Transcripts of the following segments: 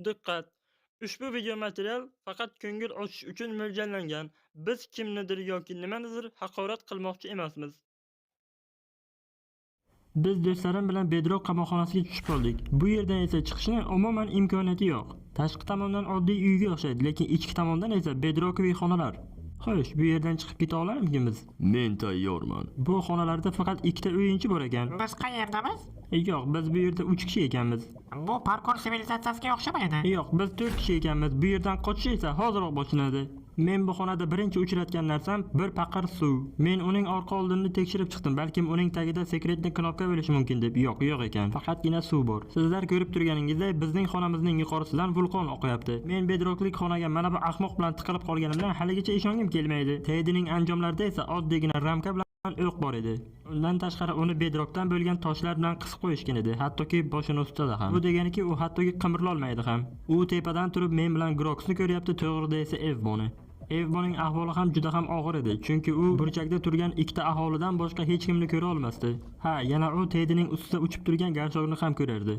Diqqat! Ushbu video material faqat ko'ngil ochish uchun mo'ljallangan. Biz kimnidir yoki nimanidir haqorat qilmoqchi emasmiz. Biz do'stlarim bilan Bedrock qamoqxonasiga tushib qoldik. Bu yerdan esa chiqishning umuman imkoniyati yo'q. Tashqi tomondan oddiy uyga o'xshaydi, lekin ichki tomondan esa bedrokoviy xonalar. Xo'sh, bu yerdan chiqib keta olarmikinmiz? Men tayyorman. Bu xonalarda faqat ikkita o'yinchi bor ekan. Biz qayerdamiz? Yo'q, biz bu yerda 3 kishi ekanmiz. Bu parkur sivilizatsiyasiga o'xshamaydi. Yo'q, biz 4 kishi ekanmiz. Bu yerdan qochish esa hoziroq boshlanadi. Men bu xonada birinchi uchratgan narsam bir paqir suv. Men uning orqa oldinini tekshirib chiqdim. Balkim uning tagida секретный knopka bo'lishi mumkin deb. Yo'q, yo'q ekan. Faqatgina suv bor. Sizlar ko'rib turganingizdek, bizning xonamizning yuqorisidan vulqon oqyapti. Men bedroklik xonaga mana bu ahmoq bilan tiqilib qolganimdan haligacha ishongim kelmaydi. Tedining anjomlarida esa oddiygina ramka bilan o'q bor edi. Undan tashqari uni bedrokdan bo'lgan toshlar bilan qisib qo'yishgan edi, hattoki boshini ustida ham. Bu deganiki, u hattoki qimirlolmaydi ham. U tepadan turib men bilan Groxni ko'ryapti, to'g'rida esa Evboni. Evboning ahvoli ham juda ham og'ir edi, chunki u burchakda turgan ikkita aholidan boshqa hech kimni ko'ra olmasdi. Ha, yana u Tedining ustida uchib turgan горшок ni ham ko'rardi.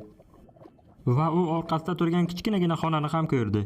Va u orqasida turgan kichkinagina xonani ham ko'rdi.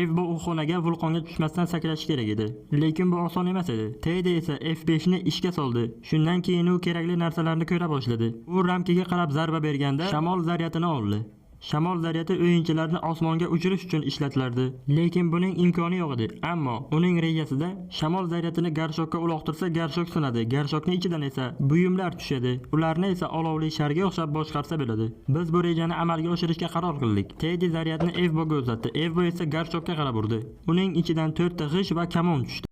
Evbo u xonaga vulqonga tushmasdan sakrashi kerak edi. Lekin bu oson emas edi. Teddy esa F5 ni ishga soldi. Shundan keyin u kerakli narsalarni ko'ra boshladi. U ramkaga qarab zarba berganda shamol zaryadini oldi. Shamol zaryadi o'yinchilarni osmonga uchirish uchun ishlatilardi. Lekin buning imkoni yo'q edi. Ammo uning rejasida shamol zaryadini горшок ka uloqtirsa, горшок sinadi. Горшок ning ichidan esa buyumlar tushadi. Ularni esa olovli sharga o'xshab boshqarsa bo'ladi. Biz bu rejani amalga oshirishga qaror qildik. Teddy zaryadni Evboga uzatdi. Evbo esa горшок ka qarab urdi. Uning ichidan to'rtta g'isht va kamon tushdi.